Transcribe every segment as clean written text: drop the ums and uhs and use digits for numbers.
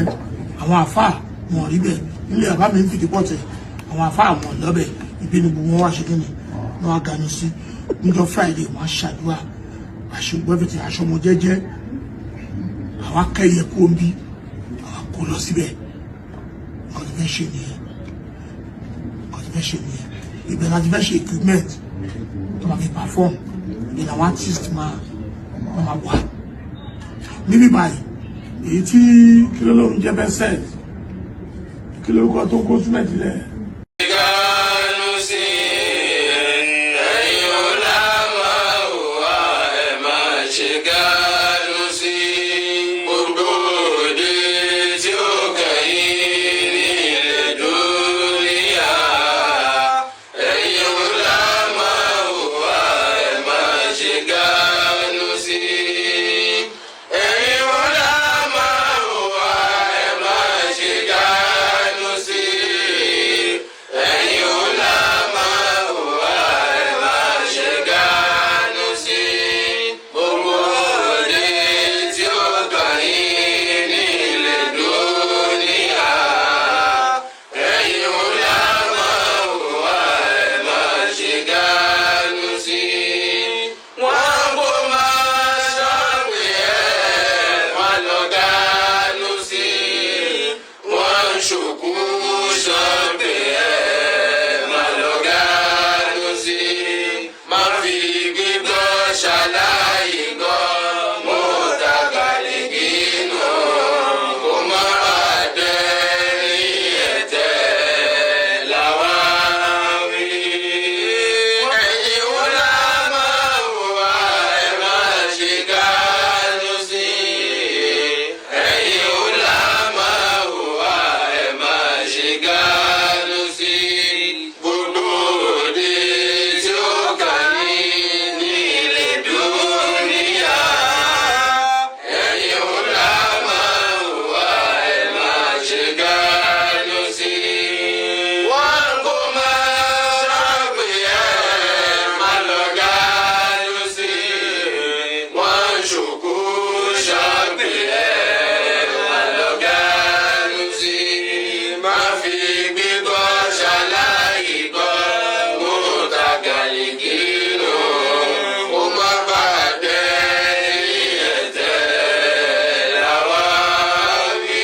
Then àwọn àfáà wọn rí bẹ́ẹ̀ nílé bàbá mi ń fìdí pọ̀tẹ̀. Àwọn àfáà wọn lọ́bẹ̀ ibi ni gbogbo wọn wá ṣe kíni wọn wá ganu sí. Níjọ́ Friday, wọn á ṣàdúrà, àṣegbọ́ fi ti aṣọmọ jẹ́jẹ́. Àwọn akẹ́yẹ kó ń bí, àwọn kó lọ síbẹ̀. Nǹkan tó fẹ́ ṣe nìyẹn, nǹkan tó fẹ́ ṣe nìyẹn. Ibẹ̀ láti fẹ́ ṣe equipment tó máa fi perform. Ibẹ̀ làwọn artist máa wà níbí báyìí. Èyí tí kí ló lóun jẹ́ bẹ́sẹ̀, kí lórúkọ tó kó símẹ́ǹtì lẹ̀. Ganu sí ẹ̀yin ọ̀làmà wà, ẹ̀ máa ṣe ganu sí gbogbo òde tí ó kẹ́yìn nílẹ̀ dúníyà. Ẹ̀yin ọ̀làmà wà, ẹ̀ máa ṣe ganu sí. Ẹ̀yin ọ̀làmà wà, ẹ̀ máa ṣe ganu sí. Ẹ̀yin ulama wa, ẹ máa ṣe ganu sí gbogbo òde tí ó kàn yín nílẹ̀ dúníyà. Ẹ̀yin ulama wa, ẹ máa ṣe ganu sí. Wọ́n kò máa ṣàwé ẹ̀ wọ́n lọ ganu sí. Wọ́n ń ṣòkú ṣọ́ọ̀bì ẹ̀ má lọ ganu sí. Má fi gbígbọ́ ṣaláì gbọ́ mú tàgàlì gínú kó má bàa dẹ́ni ẹ̀tẹ́ làwa wí. Ẹ̀yin ulama wa, ẹ máa ṣe ganu sí. Ẹ̀yin ulama wa, ẹ máa ṣe ganu sí. Gbogbo òde tí ó kàn yín nílé dúníyà. Ẹ̀yin ulama wa, ẹ máa ṣe ganu sí. Wọ́n kò máa ṣàgbé ẹ̀ má lọ ganu sí. Wọ́n ń ṣòkú ṣàgbé ẹ̀ má lọ ganu sí. Má fi gbígbọ́ ṣaláì gbọ́ mú tàgàlì kínú kó má bàa dẹ́ni ẹ̀tẹ́ làwa wí.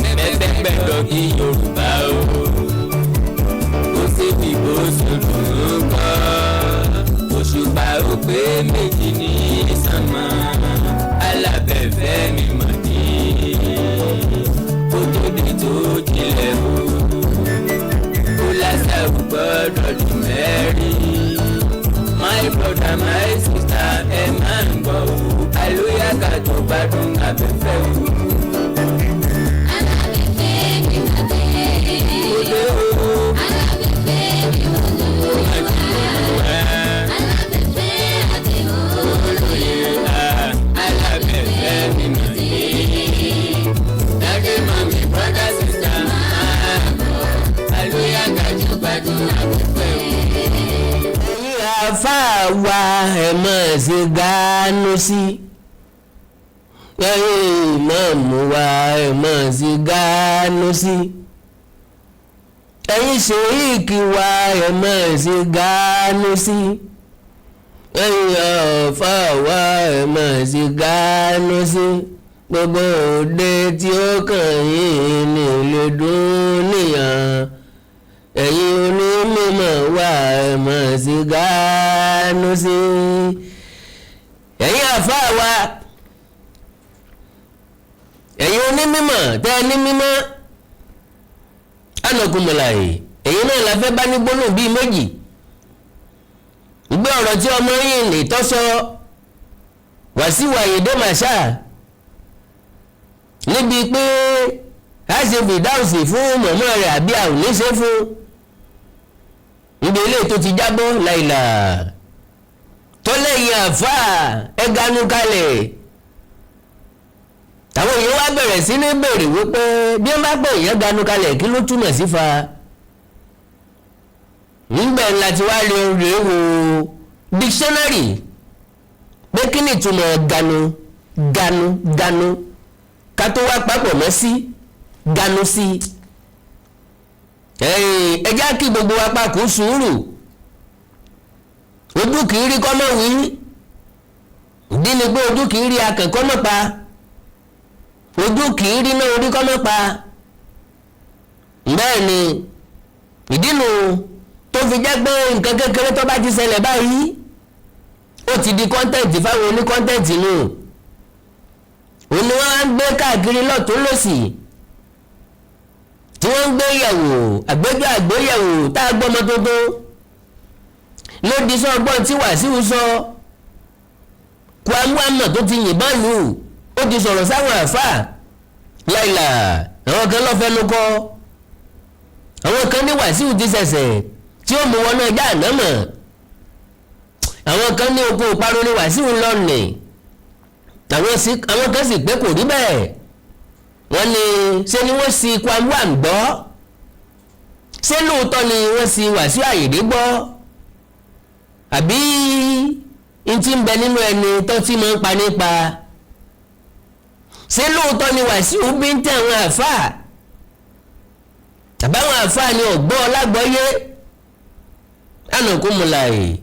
Mẹ́tẹ́gbẹ̀dọ̀ kí Yorùbá o, kó sì fi bó ṣòdùn ún kọ́. Òṣùpá ó pé méjì ní sánmà, alábẹ́fẹ́ mi mọ̀ ní kó tó dé tó jinlẹ̀ o, kó lásà ò gbọ́dọ̀ dùn mẹ́rin. My brother, my sister, ẹ máa ń gbọ́ o, àlóyá ká tó gbádùn abẹ́fẹ́ o. Òde o. Daddy, mommy, brother, sister, hallelujah, kájú gbádùn àgbẹ̀fẹ́ o. Ẹ̀yin àáfàá wa, ẹ̀ mọ̀ ṣe gánú sí. Ẹ̀yin ìmáàmù wa, ẹ̀ mọ̀ ṣe gánú sí. Ẹ̀yin ṣèyíkì wa, ẹ̀ mọ̀ ṣe gánú sí. Ẹ̀yin àáfàá wa, ẹ̀ mọ̀ ṣe gánú sí gbogbo òde tí ó kàn yín nílé dúníyàn. Ẹ̀yin onímọ̀ wa, ẹ̀ mọ̀ sí gánú sí. Ẹ̀yin àfáà wa, ẹ̀yin onímọ̀ tẹ́ ẹ ní mímọ́. Anakumulayi, èyí náà la fẹ́ bá ní gbólóhùn bíi méjì gbé ọ̀rọ̀ tí ọmọ yìí lè tọ́sọ Wàsíù Àyìndé Marshal níbi pé a ṣe fìdáùsì fún mọ̀mọ́ rẹ̀ àbí a ò ní ṣe fún, níbi ilé tó ti jábọ́ láìlà tó lẹ́yìn àfáà ẹganu kalẹ̀. Àwọn èèyàn wá bẹ̀rẹ̀ sí ní béèrè wípé bí wọ́n bá pè èèyàn ganu kalẹ̀, kí ló túmọ̀ sí fa nígbà ńlá tí wàá lè rèé wo dictionary pé kí ni ìtumọ̀ ganu, ganu, ganu, ká tó wá papọ̀ mọ́ sí ganu sí. Ẹ já kí gbogbo wa pa kú sùúrù. Ojú kìí rí kọ́mọ̀ wí. Ìdí ni pé ojú kìí rí akàn kọ́mọ̀ pa, ojú kìí rí náà orí kọ́mọ̀ pa. Bẹ́ẹ̀ ni ìdí nu tó fi jẹ́ pé nǹkan kékeré tó bá ti ṣẹlẹ̀ báyìí, ó ti di content fáwọn oní content nù. Òun ni wọ́n á ń gbé káàkiri lọ́tún lọ́sì, tí wọ́n ń gbé yẹ̀wò àgbéjọ àgbéyẹ̀wò tá a gbọ́mọ tuntun ló di sọ ọgbọ́n tí Wàsíù sọ. Kwamwamọ tó ti yìnbọn lù, ó ti sọ̀rọ̀ sáwọn àfáà láìlà. Àwọn kan lọ́fẹ́ ló kọ́, àwọn kan ní Wàsíù ti ṣẹ̀ṣẹ̀ tí ó mú wọnú ẹja ànámọ̀, àwọn kan ní oko ìparun ní Wàsíù lọ́ọ̀nì, àwọn kan sì pé kò rí bẹ́ẹ̀. Wọ́n ní ṣé ni wọ́n sì Kwamwam gbọ́? Ṣé lóòótọ́ ni wọ́n sì Wàsíù Àyìndé gbọ́, àbí n ti ń bẹ nínú ẹni tó ti máa ń pa nípa? Ṣé lóòótọ́ ni Wàsíù bí ń tẹ àwọn àfáà, àbáwọn àfáà ni ọ̀gbọ́ ọlágbọ́yé ànàkúmùláì?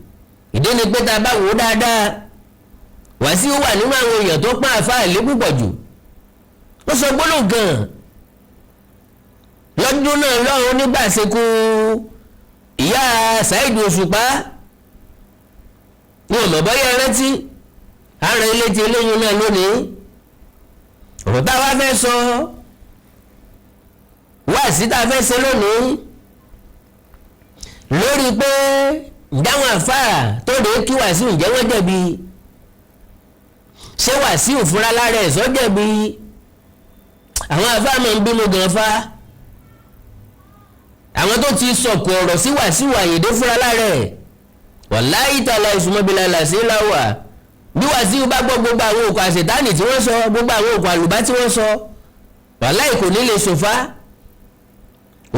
Ìdí ni pé tá a bá wò ó dáadáa, Wàsíù wà nínú àwọn èèyàn tó pọ́n àfáà lé púpọ̀ jù. Ó sọ gbólóhùn gan lọ́dún náà lọ́run nígbà ṣekú ìyá Saheed Òṣùpá ní ọmọ bọ́yá rántí àárẹ̀ ilé ti eléyìí náà lónìí. Ọ̀rọ̀ tá a wá fẹ́ sọ, wáàsí tá a fẹ́ ṣe lónìí lórí pé ìdáhùn àfáà tó lè kí Wàsíù, ǹjẹ́ wọ́n jẹ̀bi? Ṣé Wàsíù fúnra lára ẹ̀ sọ jẹ̀bi? Àwọn àfáà máa ń bínú gan fa. Àwọn tó ti sọ̀kò ọ̀rọ̀ sí Wàsíù Àyìndé fúnra lára ẹ̀, wàláyé tààlà ìsúnmọ́bìlà làṣẹ láwà, bí Wàsíù bá gbọ́ gbogbo àwọn òkú àṣetánì tí wọ́n sọ, gbogbo àwọn òkú àlùbá tí wọ́n sọ, wàláyé kò ní lè sòfá.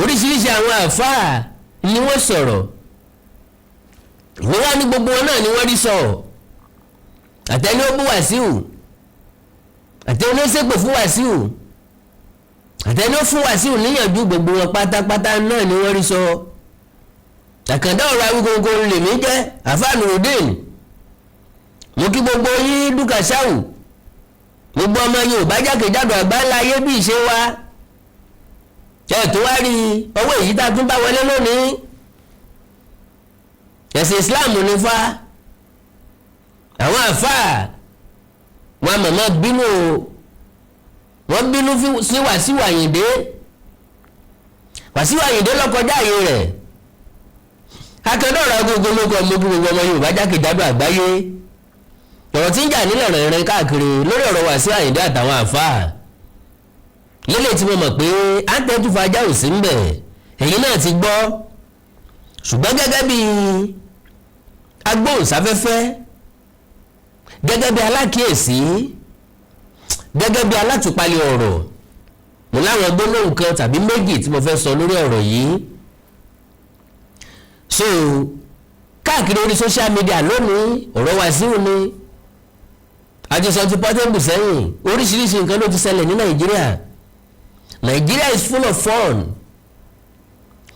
Oríṣiríṣi àwọn àfáà ni wọ́n sọ̀rọ̀, ìwé wá ní gbogbo wọn náà ni wọ́n rí sọ. Àtẹni ó bú Wàsíù, àtẹni ó ṣépè fún Wàsíù, àtẹni ó fún Wàsíù níyànjú, gbogbo wọn pátápátá náà ni wọ́n rí sọ. Àkàndá ọ̀rọ̀ Awíkonko lèmi jẹ́, àfáà Nurudeen. Mo kí gbogbo yín dúkàṣáwù, gbogbo ọmọ Yorùbá jákèjádò àgbáńlá ayé bí ìṣe wa. Ẹ tó wá rí ọwọ́ èyí tá a tún bá wọlé lónìí, ẹ̀sìn Islam ní fa. Àwọn àfáà wọn màmá bínú o, wọ́n bínú sí Wàsíù Àyìndé. Wàsíù Àyìndé ló kọjá àyè rẹ̀. Akẹ́dọ̀rọ̀ agogo ló kọ́. Mú kí gbogbo ọmọ Yorùbá jákèjádò àgbáyé. Ọ̀rọ̀ tí ń jà nílẹ̀ rìnrìn káàkiri lórí ọ̀rọ̀ Wàsíù Àyìndé àtàwọn àfáà lélẹ̀ tí mo mọ̀ pé àǹtẹ̀tùfàjà ò sí ń bẹ̀, èyí náà ti gbọ́. Ṣùgbọ́n gẹ́gẹ́ bí agbóhùnsáfẹ́fẹ́, gẹ́gẹ́ bí alákìyèsí, gẹ́gẹ́ bí alátùpalẹ̀ ọ̀rọ̀, mo láwọn gbólóhùn kan tàbí méjì tí mo fẹ́ sọ lórí ọ̀rọ̀ yìí. So káàkiri orí social media lónìí, ọ̀rọ̀ Wàsíù ni. Àti sọ ti Portable sẹ́yìn. Oríṣiríṣi nǹkan ló ti ṣẹlẹ̀ ní Nàìjíríà. Nigeria is full of fun.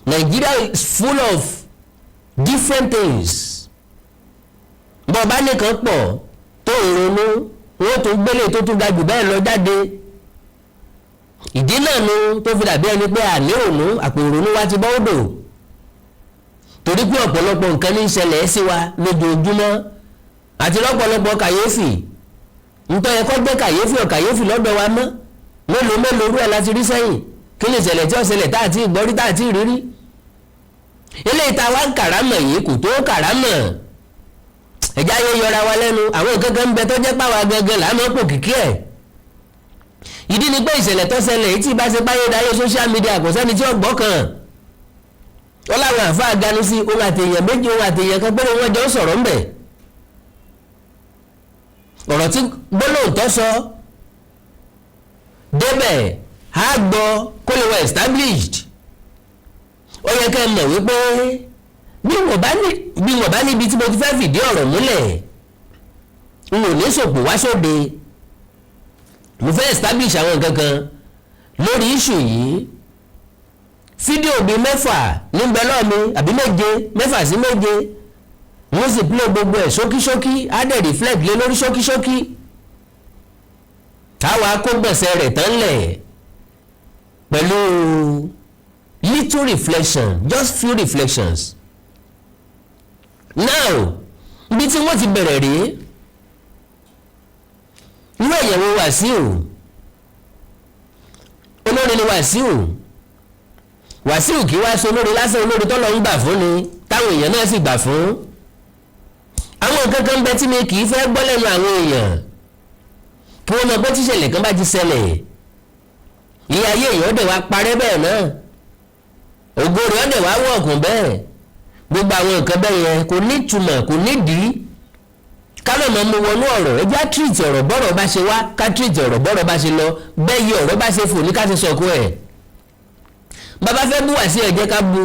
Nigeria is full of different things. Bọ́ bá nìkan pọ̀ tó ìrònú, wọ́n tún gbélé tó tún ga jù bẹ́ẹ̀ lọ jáde. Ìdí náà nu tó fi dàbí ẹni pé àní ònú àpò ìrònú wa ti bọ́ odò, torí pé ọ̀pọ̀lọpọ̀ nǹkan ní í ṣẹlẹ̀ sí wa lójoojúmọ́ àti lọ́pọ̀lọpọ̀ kàyéfì. Ntọ́ yẹ kó jẹ́ kàyéfì ọ̀ kàyéfì lọ́dọ̀ wa mọ́. Mélòó mélòó rú ẹ̀ láti rí sẹ́yìn. Kí ni ìṣẹ̀lẹ̀ tí ó ṣẹlẹ̀ tá àti ìgbọ́rí, tá àti ìrírí? Eléyìí tá a wá ń kàrámọ̀ yìí kò tó kàrámọ̀. Ẹ̀já yóò yọra wa lẹ́nu. Àwọn nǹkan kan ń bẹ tó jẹ́ pàwọn gangan là á mọ̀ pò kìkì ẹ̀. Ìdí ni pé ìṣẹ̀lẹ̀ tó ṣẹlẹ̀ yìí, tí ìbá ṣe báyé dáyé social media, kò sẹ́ni tí ó gbọ́ kàn. Ó láwọn àfáà ganu sí òun àtèèyàn méjì, òun àtèèyàn kan péré, wọ́n jọ ń sọ̀rọ̀ ńbẹ̀. Ọ̀rọ̀ tí gbólóhùn tó sọ débẹ̀ á gbọ́ kó lè wà established. Ó yẹ kẹ́ ẹ mọ̀ wípé bí wọ́n bá níbi tí mo ti fẹ́ fìdí ọ̀rọ̀ múlẹ̀, n ò ní sòpò wá sóde. Mo fẹ́ establish àwọn nǹkan kan lórí issue yìí. Fídíò bíi 6 níbẹ̀ lọ́ọ̀ mi, àbí 7, 6 sí 7. Wọ́n sì play gbogbo ẹ̀ ṣókíṣókí, á dẹ̀ reflect lé lórí ṣókíṣókí, táwa kó gbọ̀nsẹ̀ rẹ̀ tán lẹ̀ pẹ̀lú little reflection, just few reflections. Now, ibi tí wọ́n ti bẹ̀rẹ̀ rèé. Irú ẹ̀yẹ̀wò Wàsíù, olórin ni Wàsíù. Wàsíù kì í wá sí olórin lásán, olórin tó lọ ń gbà fún ni, táwọn èèyàn náà sì gbà fún. Àwọn nǹkan kan bẹ tí mi kì í fẹ́ gbọ́ lẹ́nu àwọn èèyàn, kí wọ́n mọ pé tíṣẹ̀lẹ̀ kan bá ti ṣẹlẹ̀, ilé ayé èèyàn dẹ̀ wá parẹ́ bẹ́ẹ̀ náà, ògo rẹ̀ dẹ̀ wá wọ̀ọ̀kùn bẹ́ẹ̀. Gbogbo àwọn nǹkan bẹ́ẹ̀ yẹn kò ní ìtumọ̀, kò nídìí ká lè mọ̀ mú wọnú ọ̀rọ̀. Ẹ já treat ọ̀rọ̀ bọ́rọ̀ bá ṣe wá, ká treat ọ̀rọ̀ bọ́rọ̀ bá ṣe lọ bẹ́ẹ̀ yí, ọ̀rọ̀ bá ṣe fò ní ká ṣe sọ̀kò ẹ̀. Bàbá fẹ́ bú Wàsíù, ẹ jẹ́ ká bu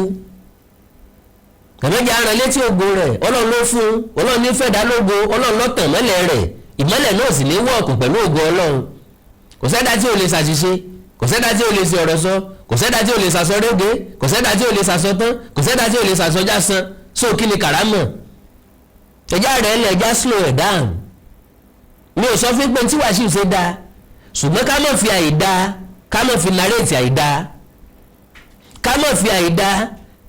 ẹ̀mẹ́jẹ̀ aràn létí ògo rẹ̀. Ọlọ́run ló fún, Ọlọ́run ní fẹ̀dá lógo, Ọlọ́run ló tàn mọ́lẹ̀ rẹ̀. Ìmọ́lẹ̀ náà sì ní wọ́ọ̀kù pẹ̀lú ògo Ọlọ́run. Kò sẹ́dá tí ò lè ṣàṣìṣe, kò sẹ́dá tí ò lè ṣe ọ̀rọ̀ sọ, kò sẹ́dá tí ò lè ṣàṣọ rége, kò sẹ́dá tí ò lè ṣàṣọ tán, kò sẹ́dá tí ò lè ṣàṣọ jásán. So kí ni kàrámọ̀? Ẹjá rẹ̀ lẹ̀, ẹjá slow ẹ̀ down. Mi ò sọ fún pé tí Wàsíù ṣe dáa, ṣùgbọ́n ká má fi àìdá, ká má fi narrate àìdá, ká má fi àìdá,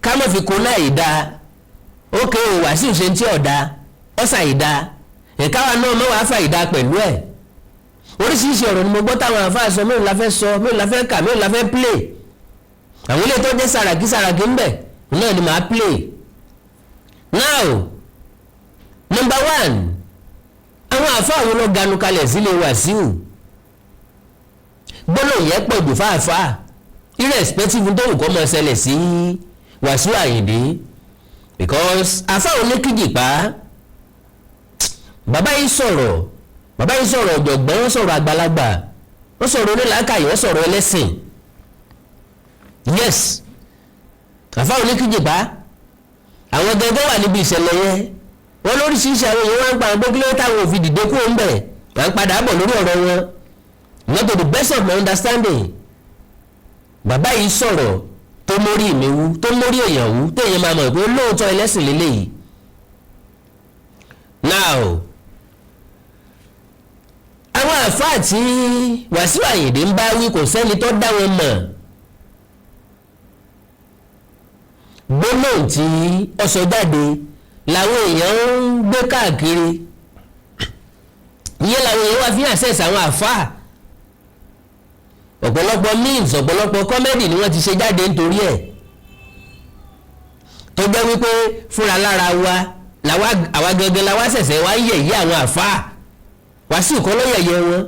ká má fi kóná àìdá. Ókè o, Wàsíù ṣe ń tí ọ̀dà ọ̀sà àìdá, ẹ̀ka wa náà mọ̀ wá fà àìdá pẹ̀lú ẹ̀. Oríṣiríṣi ọ̀rọ̀ ni mo gbọ́ táwọn àfáà sọ. Mélòó la fẹ́ sọ? Mélòó la fẹ́ kà? Mélòó la fẹ́ play? Àwọn ilé tó jẹ́ sàràkí sàràkí ń bẹ̀ náà ni màá play. Now, number one, àwọn àfáà wo ló ganu kalẹ̀ sílé Wàsíù? Gbólóhùn yẹn pọ̀ jù fáàfáà, irrespective tó wù kó máa ṣẹlẹ̀ sí Wàsíù Àyìndé, because àfáà oníkìjìpá, bàbá yìí sọ̀rọ̀, bàbá yìí sọ̀rọ̀ ọ̀jọ̀gbọ́n, wọ́n sọ̀rọ̀ àgbàlagbà, wọ́n sọ̀rọ̀ onílàákàyè, wọ́n sọ̀rọ̀ ẹlẹ́sìn. Yes, àfáà oníkìjìpá, àwọn gẹ́gẹ́ wà níbi ìṣẹ̀lẹ̀ yẹn. Wọ́n lóríṣiríṣi àwọn èèyàn wọ́n ń pa àwọn gbókílẹ̀ táwọn ò fi dìde kúrò ń bẹ̀. À ń padà bọ̀ lórí ọ̀rọ̀ wọn. Not to the best of my understanding, bàbá yìí sọ̀rọ̀ tó mórí mi wú, tó mórí èèyàn wú, téèyàn máa mọ̀ pé lóòótọ́ ẹlẹ́sìn lélẹ́yìí. Now, àwọn àfáà tí Wàsíù Àyìndé ń bá wí, kò sẹ́ni tó dá wọn mọ̀. Gbólóhùn tí ó sọ jáde làwọn èèyàn ń gbé káàkiri. Ìyẹn làwọn èèyàn wá fi access àwọn àfáà. Ọ̀pọ̀lọpọ̀ memes, ọ̀pọ̀lọpọ̀ comedy ni wọ́n ti ṣe jáde nítorí ẹ̀, tó jẹ́ wípé fúnra lára wa làwa, àwa gangan la wá ṣẹ̀ṣẹ̀ wá yẹ̀yẹ́ àwọn àfáà. Wàsíù kọ́ ló yẹ̀yẹ́ wọn.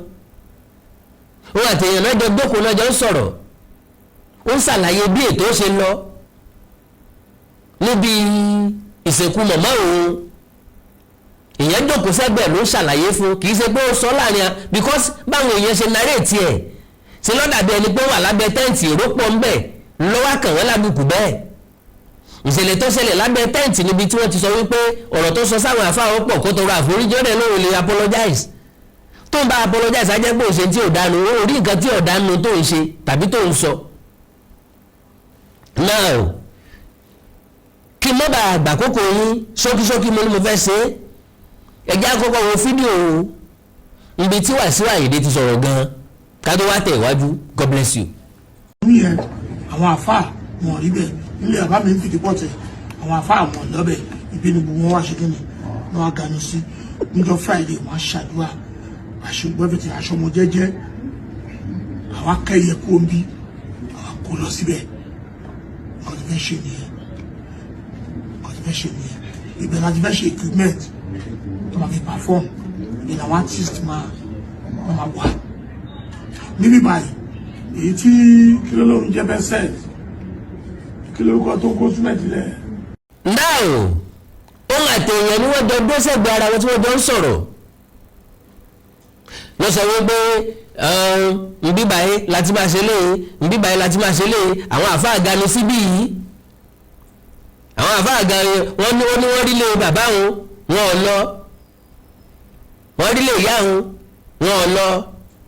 Wọn àtẹ̀yàn náà jọ gbókòó náà jọ ń sọ̀rọ̀. Ó ń ṣàlàyé bí ètò ṣe lọ níbi ìsìnkú màmá òun. Èèyàn jókòó sẹ́gbẹ̀ẹ́ ló ń ṣàlàyé fún, kì í ṣe pé ó sọ láàrin a, because báwọn èèyàn ṣe narrate ẹ̀ ṣe lọ́dàbí ẹni pé ó wà lábẹ́ tent, èrò pọ̀ ń bẹ̀ lọ́wọ́ kàn wọ́n lábùkù bẹ́ẹ̀. Ìṣẹ̀lẹ̀ tó ṣẹlẹ̀ lábẹ́ tent níbi tí wọ́n ti sọ wípé ọ̀rọ̀ tó sọ sáwọn àfáà pọ̀, kó tọrọ àforíjì, ọ̀rẹ́ lóun lè apologize. Tó ń bá apologize, á jẹ́ pé òṣè tí ò dánu, ó rí nǹkan tí ò dánu tó ń ṣe tàbí tó ń sọ. Now, kí mọ́ bá àgbàkókò yín, ṣókíṣókí mo ní mo fẹ́ ṣe é. Ẹ jẹ́ àkọ́kọ́ wo fídíò ibi tí Wàsíù Àyìndé ti sọ̀rọ̀ gan-an, ká tó wá tẹ̀ iwájú. God bless you. Ní yẹn, àwọn àfáà wọn rí bẹ́ẹ̀. Nílé bàbá mi ń fìdí pọ̀ tẹ̀, àwọn àfáà wọn lọ́bẹ̀. Ibi ni gbogbo wọn wá ṣe kíni, wọn wá ganu sí. Níjọ́ Friday, wọn á ṣàdúrà, àṣegbọ́ everything, aṣọ wọn jẹ́jẹ́. Àwọn akẹ́yẹ kó ń bí àwọn kó Kó lọ síbẹ̀. Nǹkan tó fẹ́ ṣe nìyẹn, nǹkan tó fẹ́ ṣe nìyẹn. Ibẹ̀ láti fẹ́ ṣe equipment tó máa fi perform. Ibẹ̀ làwọn artist máa wà níbí báyìí. Èyí tí kí ló lóun jẹ́ bẹ́ẹ̀ sẹ́ẹ̀t, kí lórúkọ tó kó símẹ́ǹtì lẹ̀. Now, òun àti èèyàn ni wọ́n jọ dó sẹ́gbẹ̀ẹ́ ara wọn tí wọ́n jọ ń sọ̀rọ̀. Wọ́n sọ wípé nbí báyìí láti máa ṣe léyìí, nbí báyìí láti máa ṣe léyìí. Àwọn àfáà ganu síbí yìí, àwọn àfáà ganu. Wọ́n ní wọ́n rí lé bàbá wọn, wọn ò lọ. Wọ́n rí lé ìyá wọn, wọn ò lọ.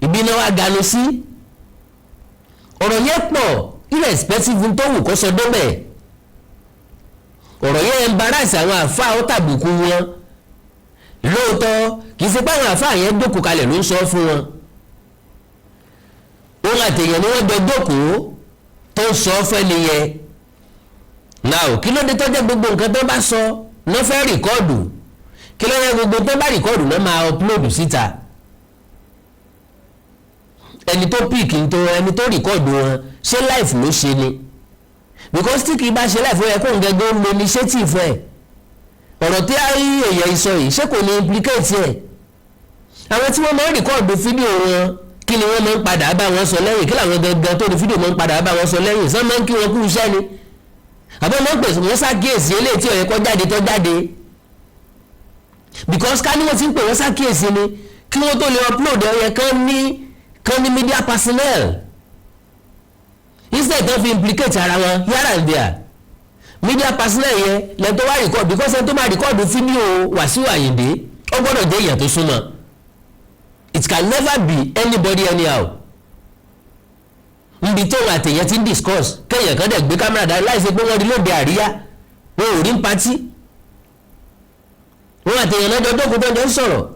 Ìbí náà wá ganu sí. Ọ̀rọ̀ yẹn pọ̀. Irrespective tó wù kó sọ débẹ̀, ọ̀rọ̀ yẹn embarrass àwọn àfáà, ó tàbùkù wọn. Lóòótọ́, kì í ṣe pé àwọn àfáà yẹn jókòó kalẹ̀ ló ń sọ fún wọn. Òun àtẹ̀yàn ni wọ́n jọ jókòó tó ń sọ fẹ́ni yẹn. Now, kí ló dé tó jẹ́ gbogbo nǹkan tó bá sọ náà fẹ́ record? Kí ló yẹ gbogbo tó bá record náà máa upload síta? Ẹni tó pick tó, ẹni tó record wọn, ṣé live ló ṣe ni? Because tí kì í bá ṣe live, ó yẹ kó ń gẹ́gẹ́ ó lo initiative ẹ̀. Ọ̀rọ̀ tí èèyàn sọ yìí, ṣé kò ní implicate ẹ̀? Àwọn tí wọ́n máa ń record fídíò wọn, kí ni wọ́n máa ń padà bá wọn sọ lẹ́yìn? Kí làwọn gangan tó ní fídíò máa ń padà bá wọn sọ lẹ́yìn? Sọ máa ń kí wọn kú iṣẹ́ ni, àbọ̀ máa ń pèsè wọ́n ṣàkíyèsí eléyìí tí ó yẹ kó jáde tó jáde? Because ká ní wọ́n ti ń pè wọ́n ṣàkíyèsí ni, kí wọ́n tó lè upload, ó yẹ kán ní media personnel. Instead tó fi implicate ara wọn here and there, media personnel yẹn lẹ́ni tó wá record, because ẹni tó máa record fídíò Wàsíù Àyìndé, ó gbọ́dọ̀ jẹ́ èèyàn tó súnmọ́. It can never be anybody anyhow. Níbi tóun àtẹ̀yẹ ti ń discuss, kéèyàn kan dẹ̀ gbé kámẹ́rà dání láì ṣe pé wọ́n rí lóde àríyá, wọn ò rí ń party, wọn àtẹ̀yẹ lọ́jọ́ jókòó tó ń jọ ń sọ̀rọ̀,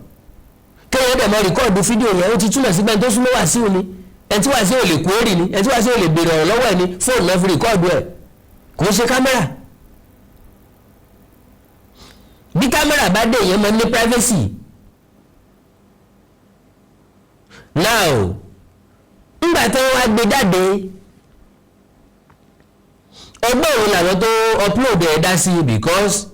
kéèyàn dẹ̀ mọ́ record fídíò yẹn, ó ti túmọ̀ sí bẹ́ẹ̀ tó súnmọ́ Wàsíù ni. Ẹni tí Wàsíù ò lè kú èrì ni, ẹni tí Wàsíù ò lè béèrè ọ̀rọ̀ lọ́wọ́ ẹ̀ ni. Fóònù náà fi record ẹ̀, kò ń ṣe kámẹ́rà. Bí kámẹ́rà bá dé, èèyàn máa ní privacy. Now, ńgbà tí wọ́n wá gbé jáde, ọgbọ́n òun làwọn tó upload ẹ̀ dá sí? Because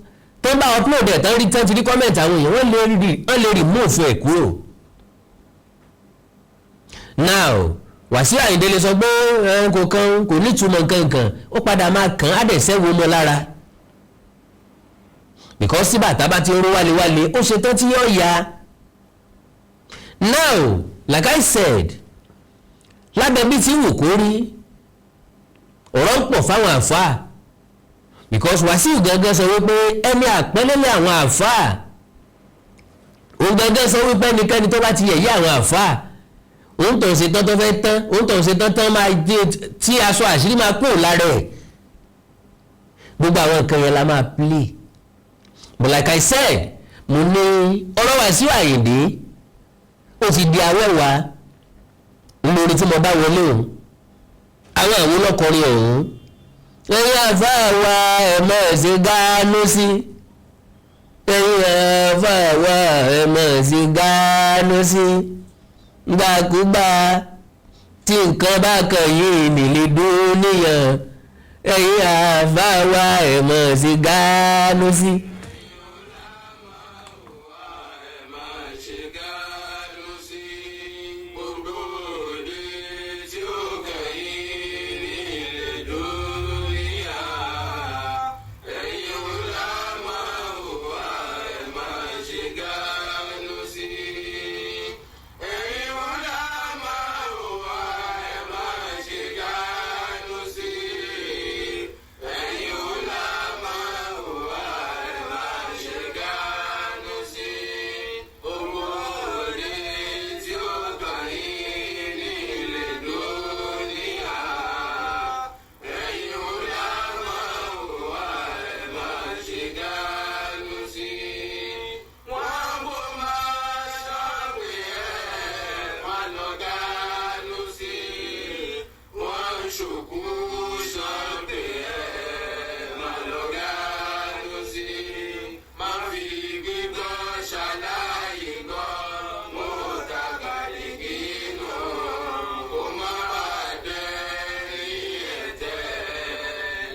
tó bá upload ẹ̀ tán, rí tán ti rí comment àwọn èèyàn, wọ́n lè remove ẹ̀ kúrò. Now, Wàsíù Àyìndé lè sọ pé kò kan, kò nítumọ̀ nǹkankan. Ó padà máa kàn á dẹ̀ sẹ́wọ́ mọ́ lára, because tí bàtà bá ti ń ró wálewále, ó ṣe tán tí yóò ya. Now, like I said, lábẹ́ bí tí wù kó rí, ọ̀rọ̀ ń pọ̀ fáwọn àfáà, because Wàsíù gángan sọ wípé ẹni àpẹ́lẹ́lẹ́ àwọn àfáà. Òun gángan sọ wípé ẹnikẹ́ni tó bá ti yẹ̀yẹ́ àwọn àfáà, òun tó ń ṣe tán tó fẹ́ tán, òun tó ń ṣe tán tán máa dé tí aṣọ àṣírí máa kúrò lára ẹ̀. Gbogbo àwọn nǹkan yẹn la máa play. But like I said, mo ní ọ̀rọ̀ Wàsíù Àyìndé, ó ti di awẹ́wà lórí tí mo bá wọlé o. Àwọn àwọn olókọrin ọ̀hún, ẹ̀yin àfáà wa, ẹ̀ mọ̀ ṣe gánú sí. Ẹ̀yin àfáà wa, ẹ̀ mọ̀ ṣe gánú sí. Gbàkúgbà tí nǹkan bá kàn yín nílé dúníyàn, ẹ̀yin àfáà wa, ẹ̀ mọ̀ ṣe gánú sí. Ẹ máa ṣe gánú sí gbogbo òde tí ó kẹ́yìn nílé dúníyà. Ẹ̀yin ulama wa, ẹ máa ṣe gánú sí. Ẹ̀yin ulama wa, ẹ máa ṣe gánú sí. Ẹ̀yin ulama wa, ẹ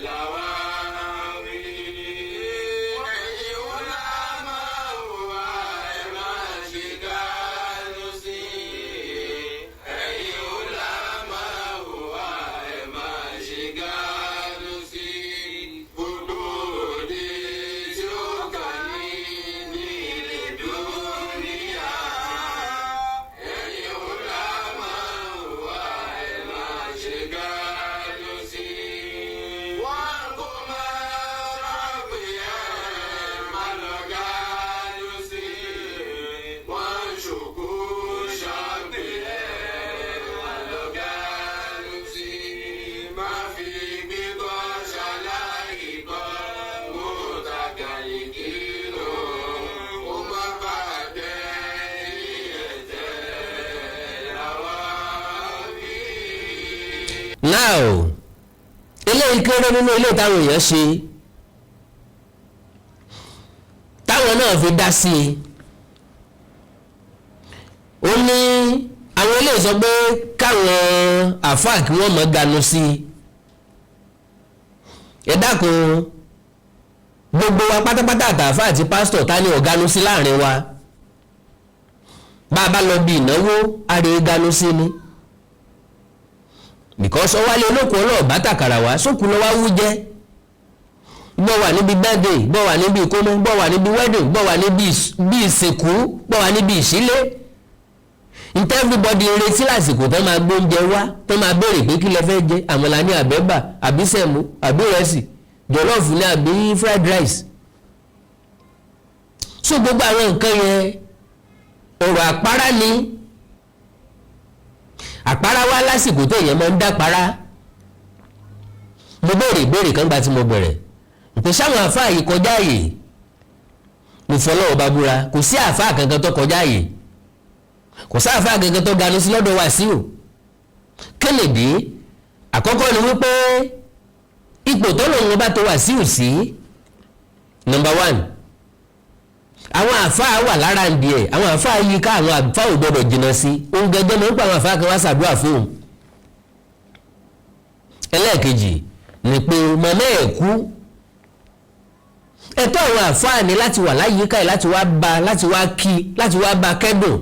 Làwa wí. Ẹ̀yin ulama wa, ẹ má ṣe gánú sí. Ẹ̀yin ulama wa, ẹ má ṣe gánú sí. Gbogbo òde tí ó kàn ní nílé dúníyà. Ẹ̀yin ulama wa, ẹ má ṣe gánú sí. Wọ́n kò máa rọ́pì ẹ̀ má lọ gánú sí. Wọ́n ń ṣòkó ṣàpì ẹ̀ má lọ gánú sí. Má fi gbígbọ́ ṣaláì gbọ́, mú tàgàyè kìlọ̀. Ó má bàjẹ́ ẹ̀jẹ̀ làwa wí. Now, eléyìí kéré nínú ilé táwọn èèyàn ṣe, táwọn náà fi dá sí i. Ó ní àwọn eléyìí sọ pé káwọn àáfàá kí wọ́n mọ̀ ganu sí i. Ẹ dákun, gbogbo wa pátápátá, àtàáfàá àti pásítọ̀, ta ni ọ̀ganu sí láàrin wa? Bá a bá lọ bí ìnáwó, àrè ganu sí ni, because ọwálé olókùn ọlọ́ọ̀bá tàkàrà wá sókù lọ wá wú jẹ́. Gbọ́ wà níbi birthday, gbọ́ wà níbi ìkómọ, gbọ́ wà níbi wedding, gbọ́ wà níbi bí ìsìnkú, gbọ́ wà níbi ìṣílé, ntẹ́ everybody retí lásìkò tó máa gbóúnjẹ wá, tó máa béèrè pé kí lẹ fẹ́ jẹ, àmàlà ní, àbẹ́bà, àbí semo, àbí ìrẹsì jollof ní, àbí fried rice. So gbogbo àwọn nǹkan yẹn, ọ̀rọ̀ àpárá ni. Àpárá wá lásìkò tó èèyàn máa ń dápárá. Mo béèrè ìbéèrè kan gba tí mo bẹ̀rẹ̀ pé sáwọn àáfàá yìí kọjá àyè. Mo fọlọ́ ọba búra, kò sí àáfàá kankan tó kọjá àyè, kò sí àáfàá kankan tó ganu sí lọ́dọ̀ Wàsíù. Kennedy, àkọ́kọ́ ni wípé ipò tó lòun bá tó Wàsíù sí, number one, àwọn àáfàá wà lára ń di ẹ̀, àwọn àáfàá yìí ká, àwọn àáfàá ò gbọdọ̀ jìnnà sí òun gẹ́gẹ́. Mọ̀ nípa àwọn àáfàá kan wá ṣàdúrà fóun. Ẹlẹ́ẹ̀kejì ni pé màmá ẹ̀ kú, ẹ̀tọ́ àwọn àáfàá ni láti wà láyìíká ẹ̀, láti wá bá, láti wá kí, láti wá bá kẹ́dùn.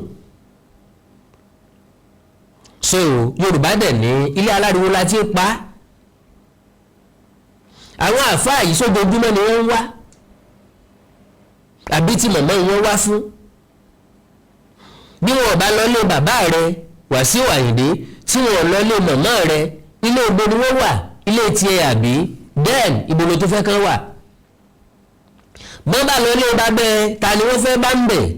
So Yorùbá dẹ̀ ní ilé aláriwo la ti pa á. Àwọn àáfàá yìí, sójoojúmọ́ ni wọ́n ń wá, àbí tí màmá wọn wá fún? Bí wọn ò bá lọlé bàbá rẹ Wàsíù Àyìndé, tí wọn ò lọlé màmá rẹ, ilé ibo ni wọ́n wà? Ilé tiẹ̀ àbí? Then ibo ló tó fẹ́ kán wà? Bọ́n bá lọlé bàbá ẹ, ta ni wọ́n fẹ́ bá ń bẹ̀?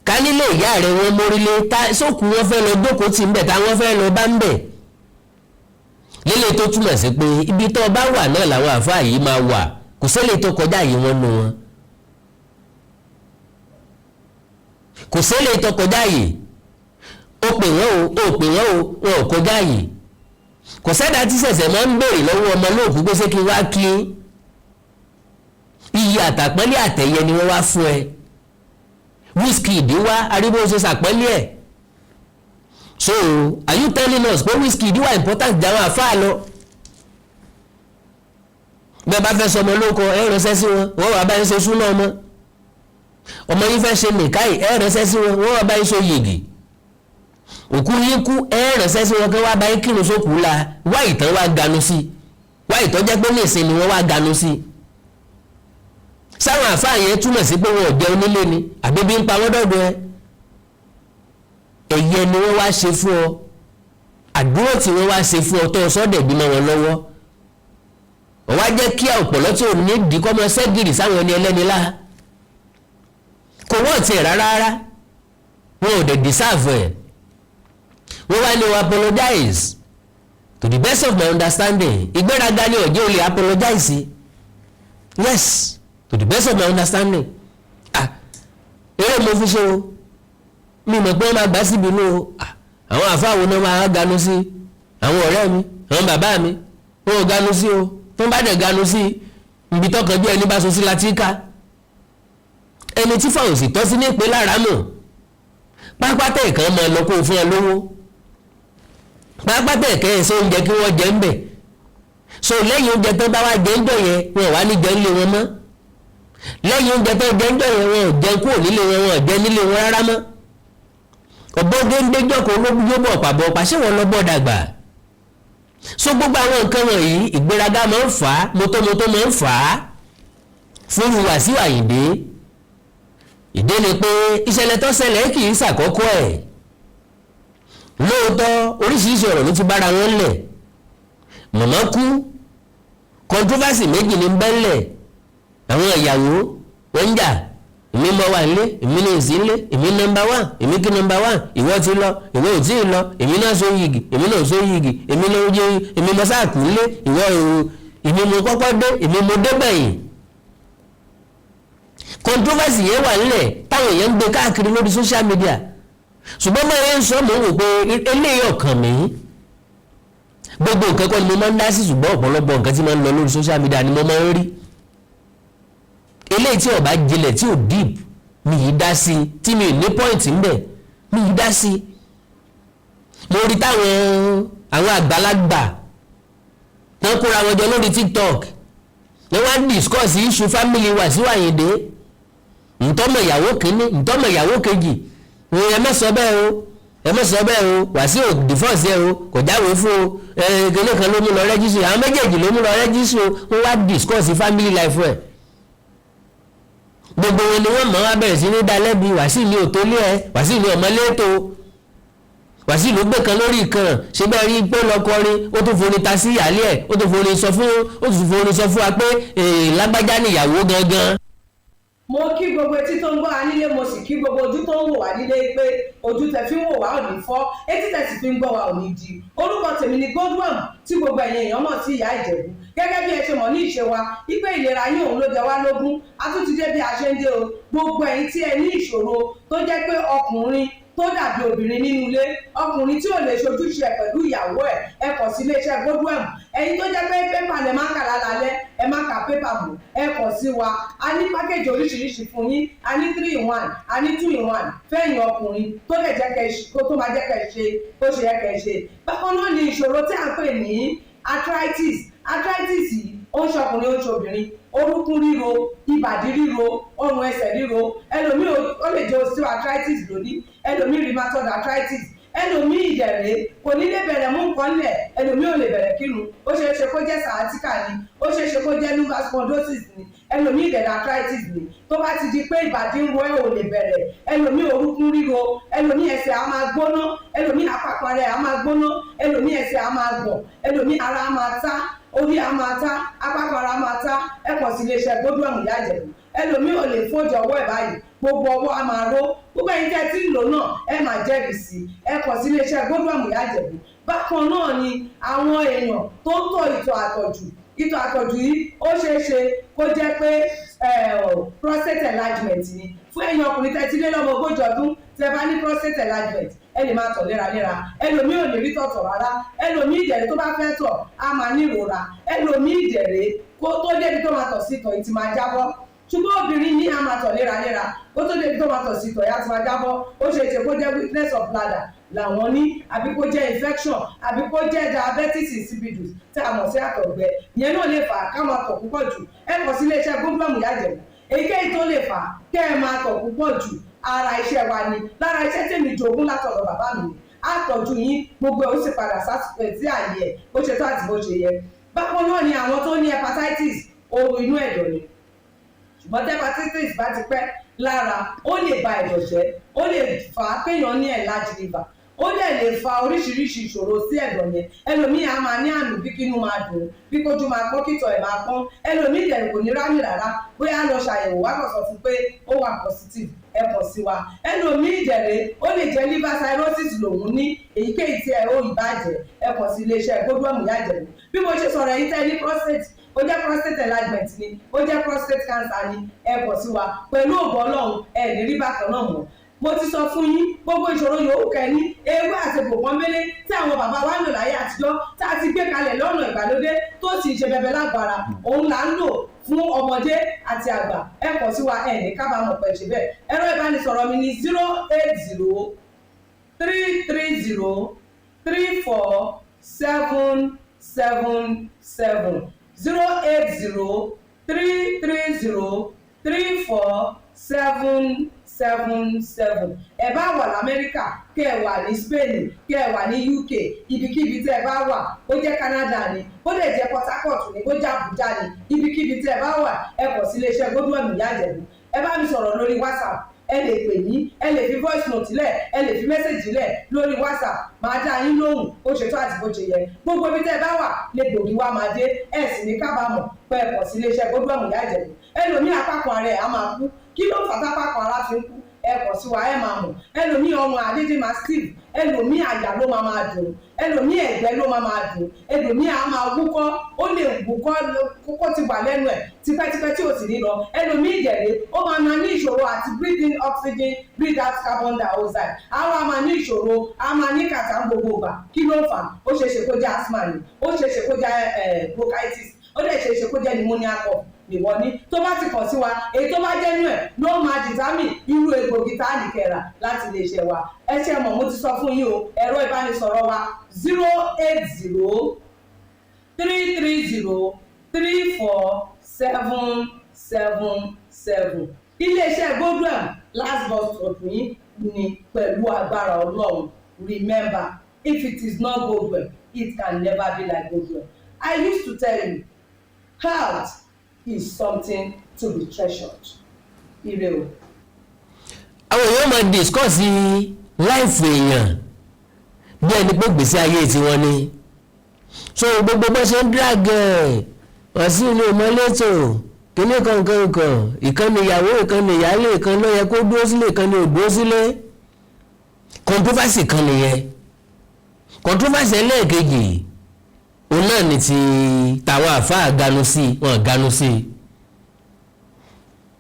Ká nílé ìyá rẹ wọn mórílé ta sókù, wọn fẹ́ lọ jókòó tì ń bẹ̀, ta wọ́n fẹ́ lọ bá ń bẹ̀? Lélẹ̀ tó túmọ̀ sí pé ibi tó bá wà náà làwọn àáfàá yìí máa wà. Kò sẹ́lẹ̀ tó kọjá yìí wọ́n nu wọn, kò sẹ́lẹ̀ tó kọjá yìí. Ó pè wọ́n o, ó pè wọ́n o, wọn ò kọjá yìí. Kò sẹ́dá tí ṣẹ̀ṣẹ̀ máa ń béèrè lọ́wọ́ ọmọ lóòkú pé ṣé kí wá kí. Iyì àtàpọ́nlé àtẹ̀yẹ ni wọ́n wá fún ẹ. Wizkid wá arígbó ṣe ṣàpọ́nlé ẹ̀. So are you telling us pé Wizkid wà important jáwọn àfáà lọ? Bẹ́ẹ̀ bá fẹ́ sọmọ lóko, ẹ ránṣẹ́ sí wọn, wọ́n wà bá ń ṣe súná ọmọ. Ọmọ yín fẹ́ ṣe nìkáì, ẹ ránṣẹ́ sí wọn, wọ́n wà bá ń ṣe yègì. Òkú yín kú, ẹ ránṣẹ́ sí wọn kí wọ́n bá yín kírun sókù la. Wá ìtàn wá ganu sí, wá ìtàn jẹ́ pé ní ìsinmi wọ́n wá ganu sí sáwọn àfáà yẹn, túmọ̀ sí pé wọn ò jẹun nílé ni, àbí bí ń pa wọ́n dọ́dọ̀ ẹ? Ẹ̀yẹ ni wọ́n wá ṣe fún ọ, àdúró tí wọ́n wá ṣe fún ọ tó sọ́dẹ̀ bímọ wọn lọ́wọ́. Ó wá jẹ́ kí ọ̀pọ̀lọ́ tí ò ní dì kọ́ mọ sẹ́gìrì sáwọn ẹni ẹlẹ́ni lá. Kò wọ́n tiẹ̀ rárá rárá, wọn ò dẹ̀ deserve ẹ̀. Wọ́n wá ní o apologize. To the best of my understanding, ìgbéraga ni ọ̀jẹ̀ ò lè apologize. Yes, to the best of my understanding, ah, eré mo fi ṣe o, mi mọ̀ pé wọ́n máa gbà síbi inú o. Ah, àwọn àfáà náà máa ganu sí? Àwọn ọ̀rẹ́ mi, àwọn bàbá mi, wọn ò ganu sí o. Tó ń bá dẹ̀ ganu sí ibi tọkànjú ẹni bá so sí láti ká ẹni tí fáwọn sì tọ́ sí ní ìpè lára mọ̀. Pápátẹ̀ ìkan máa lọ kó o fún ẹ lówó, pápátẹ̀ ìkẹ́ ẹ̀ sóúnjẹ kí wọ́n jẹ ń bẹ̀. So lẹ́yìn oúnjẹ tó bá wá jẹ ń jọ yẹn, wọn ò wá ní jẹ nílé wọn mọ́. Lẹ́yìn oúnjẹ tó jẹ ń jọ yẹn, wọn ò jẹ kúrò nílé wọn, wọn ò jẹ nílé wọn rárá mọ́. Ọ̀bọ̀gẹ́ndéjọ́kọ̀ ológun bọ̀ pàbọ̀ pàṣẹ wọn lọ bọ̀ dàgbà. So gbogbo àwọn nǹkan wọ̀nyí, ìgbéraga máa ń fà á, mọ́tòmọ́tò máa ń fà á fún Wàsíù Àyìndé. Ìdí ni pé ìṣẹ̀lẹ̀ tó ṣẹlẹ̀ kì í ṣàkọ́kọ́ ẹ̀. Lóòótọ́, oríṣiríṣi ọ̀rọ̀ ló ti bára wọn lẹ̀. Màmá kú, controversy méjì ní bẹ́ńlẹ̀. Àwọn ìyàwó wọ́n ń jà: èmi mọ wà nílé, èmi ní ìsín nílé, èmi number one, èmi kí number one, ìwọ ti lọ, ìwọ ò tí ì lọ, èmi náà so yìgì, èmi náà so yìgì, èmi ló jẹ, èmi mọ sáà kú nílé, ìwọ ò, èmi mo kọ́kọ́ dé, èmi mo dé gbẹ̀yìn. Controversy yẹn wà nílẹ̀ táwọn èèyàn ń gbé káàkiri lórí social media. Ṣùgbọ́n mo yẹn ń sọ, mò ń wò pé eléyìí ọ̀kan mi. Gbogbo nǹkan kọ́ ni mo máa ń dá sí, ṣùgbọ́n ọ̀pọ̀lọpọ̀ nǹkan tí máa ń lọ lórí social media ni mo máa ń rí. Eléyìí tí ó bá jinlẹ̀, tí ò deep, mi yìí dá sí. Tí mi ò ní point ńbẹ̀, mi yìí dá sí. Mo rí táwọn àwọn àgbàlagbà wọ́n kóra wọn jọ lórí TikTok, wọ́n wá discuss issue family Wàsíù Àyìndé, ntọ́mọ̀ ìyàwó kínní, ntọ́mọ̀ ìyàwó kejì. Ẹ má sọ bẹ́ẹ̀ o, ẹ má sọ bẹ́ẹ̀ o, Wàsíù divorce ẹ o, kò jáwèé fún o, ẹ kíní kan ló mú lọ registry, àwọn méjèèjì ló mú lọ registry o. Wọ́n wá discuss family life ẹ̀. Gbogbo wọn ni wọ́n mọ̀, wá bẹ̀rẹ̀ sí ní dá lẹ́bi. Wàsíù ní òtó lé ẹ, Wàsíù ní ọmọ létò, Wàsíù ló gbé kan lórí kan. Ṣé bẹ́ẹ̀ rí pé lọ kọrin, ó tún forin ta sí ìyáálé ẹ̀, ó tún forin sọ fún wa pé lágbájá níyàwó gangan. Mo kí gbogbo etí tó ń gbọ́ wa nílé, mo sì kí gbogbo ojú tó ń wò wá nílé pé ojú tẹ fi ń wò wá ò ní fọ́, etí tẹ sì fi ń gbọ́ wa ò ní di. Orúkọ tèmi ni Godwin, tí gbogbo ẹ̀yin èèyàn mọ̀ sí Ìyá Ìjẹ̀bú. Gẹ́gẹ́ bí ẹ ṣe mọ̀ ní ìṣe wa wípé ìlera yín òun ló jẹ wá lógún, a tún ti dé bí a ṣe ń dé o. Gbogbo ẹ̀yin tí ẹ ní ìṣòro tó jẹ́ pé ọkùnrin tó dàbí obìnrin nínú ilé, ọkùnrin tí ò lè ṣojúṣe ẹ pẹ̀lú ìyàwó ẹ̀, ẹ kàn sí iléeṣẹ́ Godwin. Ẹ̀yin tó jẹ́ pé pépà lẹ máa ń kà lálálẹ́, ẹ má ka pépà mọ́, ẹ kàn sí wa. A ní package oríṣiríṣi fún yín. A ní three in one, a ní two in one fẹ́yìn ọkùnrin tó lè jẹ́ kẹ́ kó tó máa jẹ́ kẹ́ ṣe bó ṣe yẹ kẹ́ ṣe. Bákan náà ni ìṣòro tí à ń pè ní arthritis. Arthritis yìí, ó ń ṣọkùnrin, ó ń ṣobìnrin. Orúnkún ríro, ìbàdí ríro, ọrùn ẹsẹ̀ ríro. Ẹlòmíì, ó lè jẹ́ osteoarthritis lónìí, ẹlòmíì rheumatoid arthritis, ẹlòmíì ìdẹ̀rẹ̀ kò ní lè bẹ̀rẹ̀ mú nǹkan lẹ̀, ẹlòmíì ò lè bẹ̀rẹ̀ kírun. Ó ṣeé ṣe kó jẹ́ sciatica ni, ó ṣeé ṣe kó jẹ́ lumbar spondylosis ni, ẹlòmíì ìdẹ̀rẹ̀ arthritis ni. Tó bá ti di pé ìbàdí ń ro ẹ́, ò lè bẹ̀rẹ̀, ẹlòmíì orúnkún ríro, ẹlòmíì ẹsẹ̀ á máa gbóná, ẹlòmíì àpapọ̀ rẹ̀ á máa gbóná, ẹlòmíì ẹsẹ̀ á máa gbọ̀n, ẹlòmíì ara á máa tá, orí á máa tá, apákan ara máa tá, ẹ kàn sí iléeṣẹ́ Godwin Ìyá Ìjẹ̀bú. Ẹlòmíì ò lè fọ́jọ ọwọ́ ẹ̀ báyìí, gbogbo ọwọ́ á máa ró. Gbogbo ẹ̀yin tẹ́ ẹ ti ń lò náà, ẹ máa jẹ́rìí sí i. Ẹ kàn sí iléeṣẹ́ Godwin Ìyá Ìjẹ̀bú. Bákan náà ni àwọn èèyàn tó ń tọ̀ ìtọ̀ àtọ̀jù. Ìtọ̀ àtọ̀jù yìí, ó ṣeé ṣe kó jẹ́ pé prostate enlargement ni. Fún ẹ̀yin ọkùnrin tẹ́ ti lé lọ́mọ 40 ọdún, tẹ́ bá ní prostate enlargement, ẹ lè máa tọ̀ léraléra. Ẹlòmíì ò lè rí tọ̀tọ̀ rárá. Ẹlòmíì ìdẹ̀rẹ̀, tó bá fẹ́ tọ̀, á máa ní ìrora. Ẹlòmíì ìdẹ̀rẹ̀, kó tó débi tó máa tọ̀ sí, ìtọ̀ yìí ti máa jábọ́. Ṣùgbọ́n obìnrin ní, á máa tọ̀ léraléra, kó tó débi tó máa tọ̀ sí, ìtọ̀ yìí á ti máa jábọ́. Ó ṣe é ṣe kó jẹ́ weakness of bladder làwọn ní, àbí kó jẹ́ infection, àbí kó jẹ́ diabetes insipidus tí a mọ̀ sí àtọ̀gbẹ. Ìyẹn náà lè fà á ká máa tọ̀ púpọ̀ jù. Ẹ kàn sí iléeṣẹ́ Godwin Ìyá Ìjẹ̀bú. Èyíkéyìí tó lè fà á kẹ́ ẹ máa tọ̀ púpọ̀ jù, ara iṣẹ́ wa ni. Lára iṣẹ́ tèmi jogún látọ̀dọ̀ bàbá mi ni. Á tọ́jú yín, gbogbo ẹ̀ ó sì padà sásìkò sí àyè ẹ̀ bó ṣe tó àti bó ṣe yẹ. Bákan náà ni àwọn tó ní hepatitis, ooru inú ẹ̀dọ̀ ni. Ṣùgbọ́n tí hepatitis bá ti pẹ́ lára, ó lè ba ẹ̀dọ̀ jẹ́, ó lè fà á kéèyàn ní enlarged liver, ó dẹ̀ lè fa oríṣiríṣi ìṣòro sí ẹ̀dọ̀ yẹn. Ẹlòmíì á máa ní àmì bí kínú máa dùn, bí kójú máa pọ́n, kítọ̀ ẹ̀ máa pọ́n. Ẹlòmíì dẹ̀ kò ní rámì rárá. Bóyá lọ ṣàyẹ̀wò, wá kàn sọ fún pé ó wà positive, ẹ kàn sí wa. Ẹlòmíì dẹ̀rẹ̀, ó lè jẹ́ liver cirrhosis lòun ní. Èyíkéyìí tí ẹ ó ìbàjẹ́, ẹ kàn sí iléeṣẹ́ Godwin Ìyá Ìjẹ̀bú. Bí mo ṣe sọ̀rọ̀ yìí, tẹ́ ní prostate, ó jẹ́ prostate enlargement ni, ó jẹ́ prostate cancer ni, ẹ kàn sí wa. Pẹ̀lú ògbọ́ Ọlọ́run, ẹ ní rí bákan náà mọ́. Mo ti sọ fún yín, gbogbo ìṣòro yòówù kẹ́ni, ewé àti egbò pọ́nbélé tí àwọn bàbá wa ń lò láyé àtijọ́, tá a ti gbé kalẹ̀ lọ́nà ìgbàlódé, tó sì ń ṣe bẹbẹ lágbára, òun là ń lò fún ọmọdé àti àgbà. Ẹ kàn sí wa, ẹ ní kábàámọ̀ pẹ̀ ṣe bẹ́ẹ̀. Ẹ̀rọ ìbánisọ̀rọ̀ mi ní 080330347. Seven seven 08033034777. Ẹ bá wà lamẹ́ríkà, kẹ́ ẹ wà ní Spain, kẹ́ ẹ wà ní UK, ibikíbi tẹ́ ẹ bá wà, ó jẹ́ Canada ni, ó lè jẹ́ Port Harcourt ni, ó jẹ́ Abuja ni, ibikíbi tẹ́ ẹ bá wà, ẹ kọ̀ sí iléeṣẹ́ Godwin Ìyá Ìjẹ̀bú. Ẹ bá mi sọ̀rọ̀ lórí WhatsApp, ẹ lè pè mí, ẹ lè fi voice note lẹ̀, ẹ lè fi message lẹ̀ lórí WhatsApp, máa dá yín lóhùn ó ṣe tó àti bó ṣe yẹ. Gbogbo ibi tẹ́ ẹ bá wà lè gbòógì wá máa dé, ẹ sì ní kábàámọ̀ pé ẹ kọ̀ sí iléeṣẹ́ Godwin Ìyá Ìjẹ̀bú. Ẹlòmíì, apákan ara ẹ̀ á máa kú. Kí ló fà tápákan ara fi ń kú? Ẹ kọ̀ sí wa, ẹ máa mọ̀. Ẹlòmíì, ọrùn àdédé máa steve, ẹlòmíì, àyà ló máa máa dùn, ẹlòmíì, ẹ̀gbẹ́ ló máa máa dùn, ẹlòmíì á máa wúkọ́, ó lè wúkọ́ kókó ti wà lẹ́nu ẹ̀ tipẹ́tipẹ́ tí ò sì ní lọ. Ẹlòmíì ìjẹ̀lẹ̀, ó máa máa ní ìṣòro àti breathe in oxygen, breathe out carbon dioxide. Á wá máa ní ìṣòro, á máa ní kàtà gbogbo ìgbà. Kí ló ń fà? Ó ṣeé ṣe kó jẹ́ asthma ni, ó ṣeé ṣe kó jẹ́ bronchitis, ó dẹ̀ ṣeé ṣe kó jẹ́ pneumonia cough nìwọ ní. Tó bá ti kàn sí wa, èyí tó bá jẹ́ nú ẹ̀ ló máa determine irú egbògi tá a lè kẹ̀rà láti lè ṣe wa. Ẹ ṣe mọ̀, mo ti sọ fún yín o, ẹ̀rọ ìbánisọ̀rọ̀ wa 08033034777. Iléeṣẹ́ Godwin, last bus stop yín ni pẹ̀lú agbára Ọlọ́run. Remember, if it is not Godwin, it can never be like Godwin. I used to tell you, health is something to be treasured. Ire o. Àwọn èèyàn máa discuss life èèyàn bí ẹni pé gbèsè ayé tiwọn ni. So gbogbo bó ṣe ń drag ẹ̀ Wàsíù ní ìmọ̀lẹ́tò kíní kankan kan, ìkànnì ìyàwó, ìkànnì ìyáálé, ìkànnì ló yẹ kó dúró sílé, ìkànnì ò dúró sílé. Controversy kan nìyẹn. Controversy ẹlẹ́ẹ̀kejì, òun náà ní ti tàwọn àáfàá ganu sí, wọn ganu sí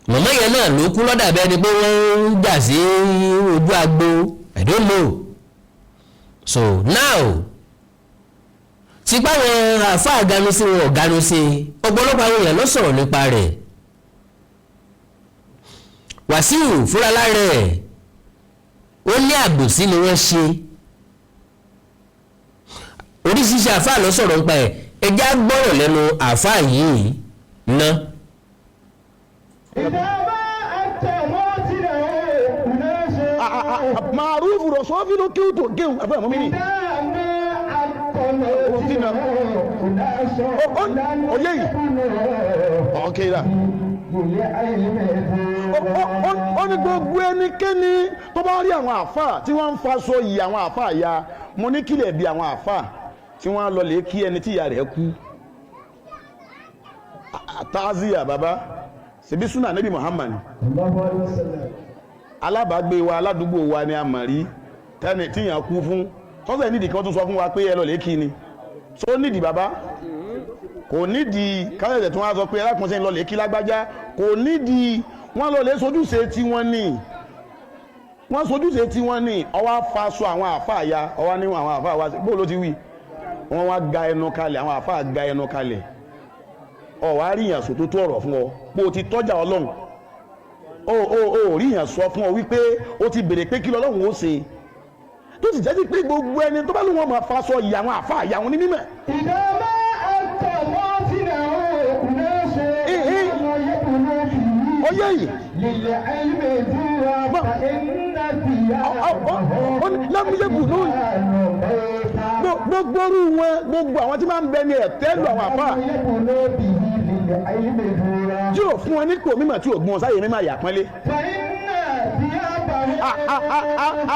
mọ̀mọ́ yẹn náà ló kú lọ́dà bẹ́ẹ̀ ni pé wọ́n ń jà sí ojú agbo. I don't know. So now, tipa wọn àáfàá ganu sí, wọn ò ganu sí, ọ̀pọ̀lọpọ̀ àwọn èèyàn ló sọ̀rọ̀ nípa rẹ̀. Wàsíù fúnra lára ẹ̀, ó ní àbòsí ni wọ́n ṣe. Oríṣiríṣi àáfàá ló sọ̀rọ̀ nípa ẹ̀. Ẹ já gbọ́rọ̀ lẹ́nu àáfàá yìí ná. إذا ما أنت موتنا أناس Màrúfù rọ̀ sọ́fì ló kéwù tó kéwù àfẹ́ àmọ́ mi ni. إذا ما أنت موتنا أناس Oyè yìí. Ọ̀kẹ́ rà. للعلم Ó ní gbogbo ẹnikẹ́ni tó bá rí àwọn àáfàá tí wọ́n ń faṣọ yìí, àwọn àáfàá ya, mo ní kílẹ̀ bí àwọn àáfàá tí wọ́n lọ lè kí ẹni tí ìyá rẹ̀ kú. Taaziya bàbá ṣebí súnà Nabi Muhammad. الله عليه وسلم. Alábàágbé wa, aládùúgbò wa ni a mọ̀ rí tẹ́ni tíyàn kú fún tọ́sẹ̀ nídìí kan tún sọ fún wa pé ẹ lọ lè kí ni tó nídìí. Bàbá kò nídìí káyọ̀dẹ̀ tí wọ́n á sọ pé alákùnrin lọ lè kí lágbájá, kò nídìí. Wọ́n lọ lè sojúṣe tí wọ́n ní, wọ́n sojúṣe tí wọ́n ní. Ọwọ́ afaṣọ àwọn àáfàá ya, ọwọ́ ní àwọn àáfàá wa bó ló ti wí, wọ́n wá ga ẹnu kalẹ̀, àwọn àáfàá ga ẹnu kalẹ̀. Ọ̀wá ríyàn sọ tó tó ọ̀rọ̀ fún ọ pé o ti tọ́jà Ọlọ́run, o ríyàn sọ fún ọ wípé o ti béèrè pé kí lọ́lọ́run ó ṣe, tó sì jẹ́ sí pé gbogbo ẹni tó bá lóun máa faṣọ ìyà àwọn àáfàá, ìyà àwọn onímọ̀. إذا ما أنت موتنا أناس إيه إيه. لا يكون فيه Oyè yìí. للعلم ذرة فإن Lámúyẹ́bù lóyún gbogbo orú wọn, gbogbo àwọn tí máa ń bẹ ní ẹ̀tẹ́ lu àwọn àáfàá tí ò fún wọn ní kò mímọ̀, tí ò gbọ́n sáyé mímọ̀ àyàpọ́nlé.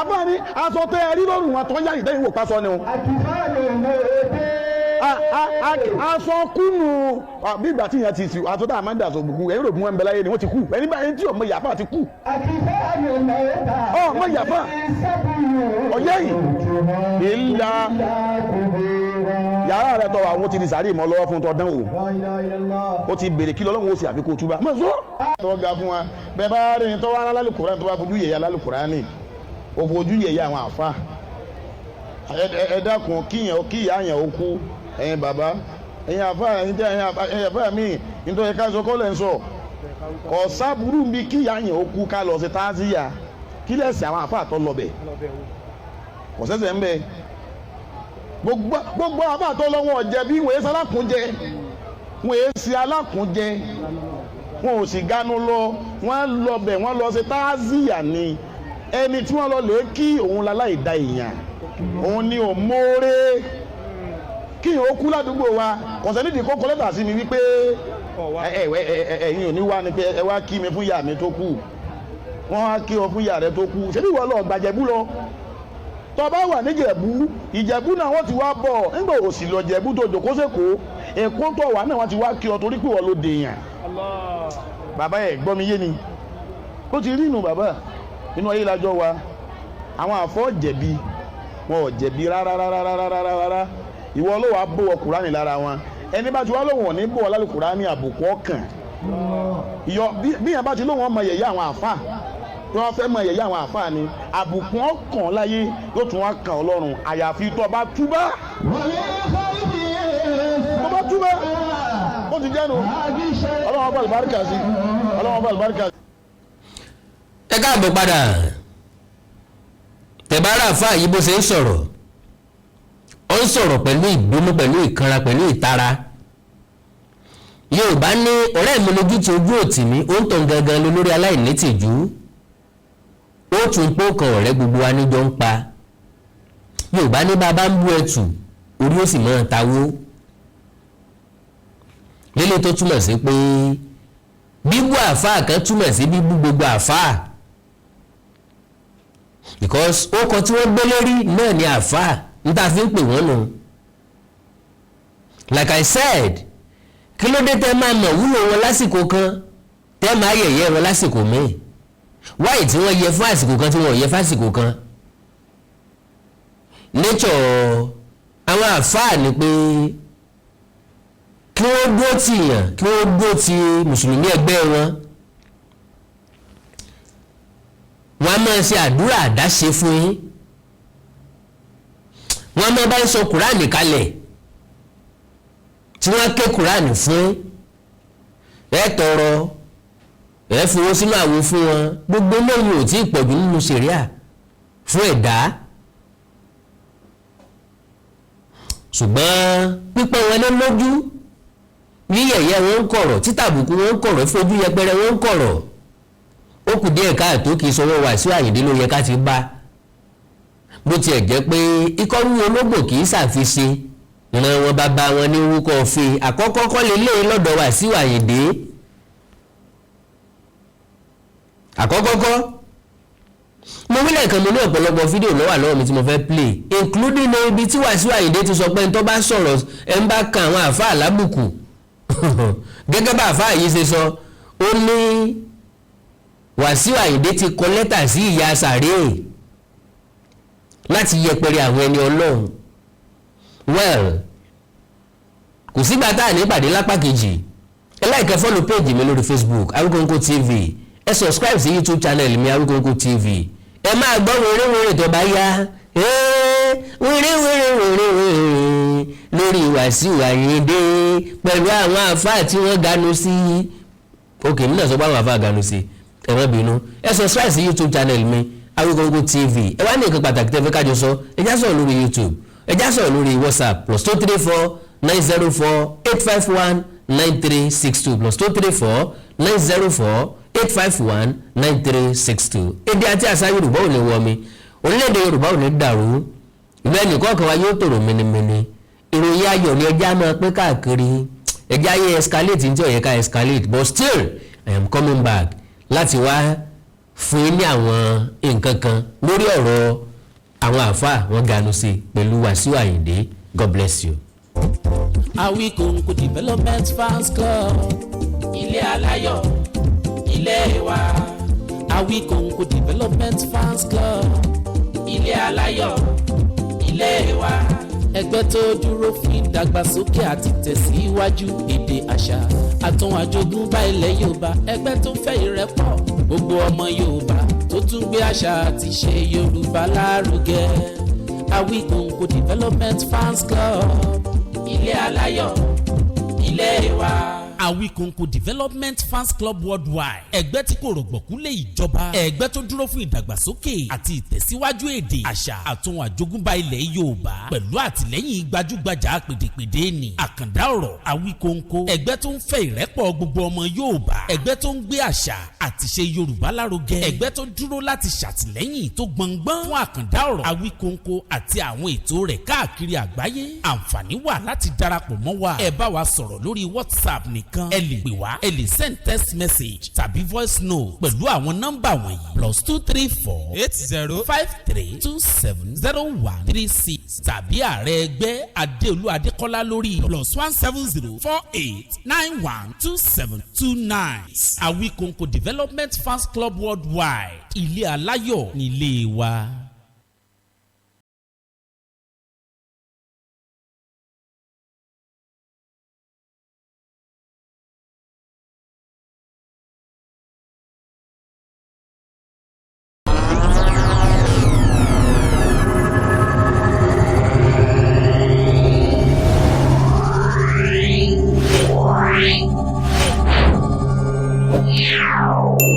Àbá ni aṣọ tẹ ẹ rí lọ́rùn wọn tó ń yáyì tẹ́yìn wò pásọ ni o. Aṣọ kúnnù bí ìgbà tí ìyẹn ti sì aṣọ tá a máa ń dà sọ gbogbo ẹ̀yìn rògbòn wọn ń bẹ láyé ni wọ́n ti kú, ẹni bá ẹni tí ò mọ ìyàfà ti kú. Ọ mọ ìyàfà ọ̀yẹ́ yìí ìlà yàrá rẹ tọwọ àwọn ti di sàárì mọ́ lọ́wọ́ fún tọdán o, ó ti béèrè kí lọ́lọ́run ó sì àfikún túbà. Mọ̀ sọ. Tọ́ ga fún wa bẹ́ẹ̀ bá rí ni tọ́wọ́ alálùkùránì tó bá fojú yẹ̀yẹ́ alálùkùránì, ó fojú yẹ̀yẹ́ àwọn àfa. Ẹ dákun, kíyàn kíyà yàn ó kú. Ẹ̀yin bàbá, ẹ̀yin àfa, ẹ̀yin tẹ́ ẹ̀yin àfa mi nítorí ká sọ kọ́ lẹ́ ń sọ kọ̀ sábúrú mi, kíyà yàn ó kú, ká lọ sí táàzíyà, kí lẹ́sìn àwọn àfa àtọ́ lọ bẹ̀ kọ̀ sẹ́sẹ̀ ń bẹ. Gbogbo gbogbo àbá tó lọ́wọ́ ọ̀jẹ̀ bí wọ́n ṣe alákùnjẹ, wọ́n ṣe alákùnjẹ, wọn ò sì ganu lọ. Wọ́n lọ bẹ̀, wọ́n lọ ṣe táàzìyà ni. Ẹni tí wọ́n lọ lè kí òun láláì da èèyàn, òun ni ò mórè kí yìí ó kú ládùúgbò wa. Kọ̀sẹ̀ nídìí kó kọ lẹ́tà sí mi wípé ẹ ẹ ẹ ẹ̀yin ò ní wá ni pé ẹ wá kí mi fún ìyá mi tó kú. Wọ́n á kí ọ fún ìyá rẹ tó kú. Ṣebí ìwọ lọ gbàjẹ̀bú lọ? Tó bá wà níjẹ̀bú, Ìjẹ̀bú náà wọ́n ti wá bọ̀. Nígbà òsì lọ Jẹ̀bú tó jòkó sèkó, Èkó tó wà náà wọ́n ti wá kí ọ torí pé wọ́n ló dèèyàn. Bàbá ẹ̀ gbọ́ mi yé ni, ó ti rí inú bàbá inú ayé lájọ́ wa. Àwọn àfọ́ jẹ̀bi, wọn ò jẹ̀bi rárá rárá rárá rárá rárá. Ìwọ ló wàá bọ̀wọ̀ Kùránì lára wọn. Ẹni bá ti wá lóhùn òní bọ̀wọ̀ lálẹ́ Kùránì, àbùkù ọkàn ìyọ. Bí yẹn bá ti lóhùn ọmọ yẹ̀yẹ́ àwọn àfà, tí wọ́n fẹ́ mọ yẹ̀yẹ́ àwọn àfà ni, àbùkù ọkàn láyé yóò tún wá kàn Ọlọ́run, àyàfi tó bá túbá, tó bá túbá. Ó ti jẹ́nu. Ọlọ́run ọba àlùbáríkà sí, Ọlọ́run ọba àlùbáríkà sí. Ẹ káàbọ̀ padà. Tẹ̀bára àfáà yìí, bó ṣe ń sọ̀rọ̀, ó ń sọ̀rọ̀ pẹ̀lú ìbínú, pẹ̀lú ìkanra, pẹ̀lú ìtara. Yorùbá ní ọ̀rẹ́ mi lójú tí ojú òtì mi, ó ń tàn gangan lé lórí aláìnítìjú. Ó tún pé kan ọ̀rẹ́ gbogbo wa níjọ ń pa. Yorùbá ní bàbá ń bú ẹtù, orí ó sì máa tawó lílé, tó túmọ̀ sí pé bíbú àfáà kan túmọ̀ sí bíbú gbogbo àfáà, because ó kọ tí wọ́n gbé lérí náà ni àfáà n ta fi ń pè wọ́n nù. Like I said, kí ló dé tẹ́ máa mọ̀ wúlò wọn lásìkò kan, tẹ́ máa yẹ̀yẹ́ wọn lásìkò míì? Wáyé tí wọ́n yẹ fún àsìkò kan, tí wọ́n yẹ fásìkò kan? Nature àwọn àfáà ni pé kí wọ́n dúró tì yàn, kí wọ́n dúró ti mùsùlùmí ẹgbẹ́ wọn. Wọ́n á máa ṣe àdúrà àdáṣe fún yín, wọ́n á máa bá ń sọ Kùránì kalẹ̀ tí wọ́n ké Kùránì fún ẹ, tọrọ ẹ, fowó sínú àwo fún wọn. Gbogbo lóyún ò tí ì pọ̀jù nínú ṣẹ̀ríà fún ẹ̀dá, ṣùgbọ́n pípẹ́ wọn lé lójú, yíyẹ̀yẹ́ wọn ń kọ̀rọ̀, títàbùkù wọn ń kọ̀rọ̀, fojú yẹpẹrẹ wọn ń kọ̀rọ̀, ó kù díẹ̀ káàtó. Kì í sọwọ́ Wàsíù Àyìndé ló yẹ ká ti bá. Bó tiẹ̀ jẹ́ pé ikọ́ wúwo ológbò kì í ṣàfiṣe, ìran wọn bàbá wọn ní wúkọ́ fi àkọ́kọ́ kọ́ lè lé lọ́dọ̀ Wàsíù Àyìndé àkọ́kọ́ kọ́. Mo wí lẹ́ẹ̀kan, mo ní ọ̀pọ̀lọpọ̀ fídíò ló wà lọ́wọ́ mi tí mo fẹ́ play, including ibi tí Wàsíù Àyìndé ti sọ pé ẹni tó bá sọ̀rọ̀, ẹ̀ ń bá kan àwọn àáfàá lábùkù, gẹ́gẹ́ bá àáfàá yìí ṣe sọ, ó ní Wàsíù Àyìndé ti kọ lẹ́tà sí ìyá sàréè láti yẹpẹrẹ àwọn ẹni Ọlọ́run. Well, kò sígbà tá à ní pàdé lápá kejì. Ẹ like, ẹ follow page mi lórí Facebook, Awikonko TV. Ẹ subscribe sí YouTube channel mi, Awikonko TV. Ẹ máa gbọ́ wéré-wéré tó bá yá, wéré wéré wéré wéré lórí Wàsíù Àyìndé pẹ̀lú àwọn àfáà tí wọ́n ganu sí. Ok, mi náà sọ pé àwọn àfáà ganu sí, ẹ má bínú. Ẹ subscribe sí YouTube channel mi, Awikonko TV. Ẹ wá ní nǹkan pàtàkì tẹ́ fẹ́ kájọ sọ, ẹ já sọ̀rọ̀ lórí YouTube, ẹ já sọ̀rọ̀ lórí WhatsApp, +234 904 851 9362, +234 904 851 9362. Èdè àti àṣà Yorùbá ò ní wọ mi, orílẹ̀-èdè Yorùbá ò ní dàrú, ìlú ẹnìkọ̀ọ̀kan wa yóò tòrò mìnìmìnì. Ìròyìn ayọ̀ ni ẹja máa pín káàkiri. Ẹja yẹ escalate ní tí ó yẹ ká escalate, but still I am coming back láti wá fún yín ní àwọn nǹkan kan lórí ọ̀rọ̀ àwọn àáfàá wọn ganu sí pẹ̀lú Wàsíù Àyìndé. God bless you. Awikonko Development Fans Club, ilé aláyọ̀, ilé wa. Awikonko Development Fans Club, ilé aláyọ̀, ilé wa. Ẹgbẹ́ tó dúró fún ìdàgbàsókè àti tẹ̀síwájú èdè, àṣà àtún àjogúnbá ilẹ̀ Yorùbá. Ẹgbẹ́ tó fẹ́ ìrẹ́pọ̀ gbogbo ọmọ Yorùbá, tó tún gbé àṣà àti ṣe Yorùbá lárugẹ. Awikonko Development Fans Club, ilé aláyọ̀, ilé wa. Awikonko Development Fans Club Worldwide, ẹgbẹ́ tí kò rọ̀gbọ̀kú lé ìjọba, ẹgbẹ́ tó dúró fún ìdàgbàsókè àti ìtẹ̀síwájú èdè, àṣà àtun àjogúnbá ilẹ̀ Yorùbá, pẹ̀lú àtìlẹ́yìn gbajúgbajà pèdèpèdè ni Àkàndá Ọ̀rọ̀ Awikonko, ẹgbẹ́ tó ń fẹ́ ìrẹ́pọ̀ gbogbo ọmọ Yorùbá, ẹgbẹ́ tó ń gbé àṣà àti ṣe Yorùbá lárugẹ, ẹgbẹ́ tó dúró láti ṣàtìlẹ́yìn tó gbọngbọ́n fún Àkàndá Ọ̀rọ̀ Awikonko àti àwọn ètò rẹ̀ káàkiri àgbáyé. Àǹfààní wà láti darapọ̀ mọ́ wa. Ẹ bá wa sọ̀rọ̀ lórí WhatsApp nìkan. Ẹ lè pè wá, ẹ lè send text message tàbí voice note pẹ̀lú àwọn nọ́mbà wọ̀nyí: +234 80 53270136, tàbí ààrẹ ẹgbẹ́ Adéolú Adékọ́lá lórí +1 7048912729. Awikonko Development Fans Club Worldwide, ilé aláyọ̀ nílé wa. Wow.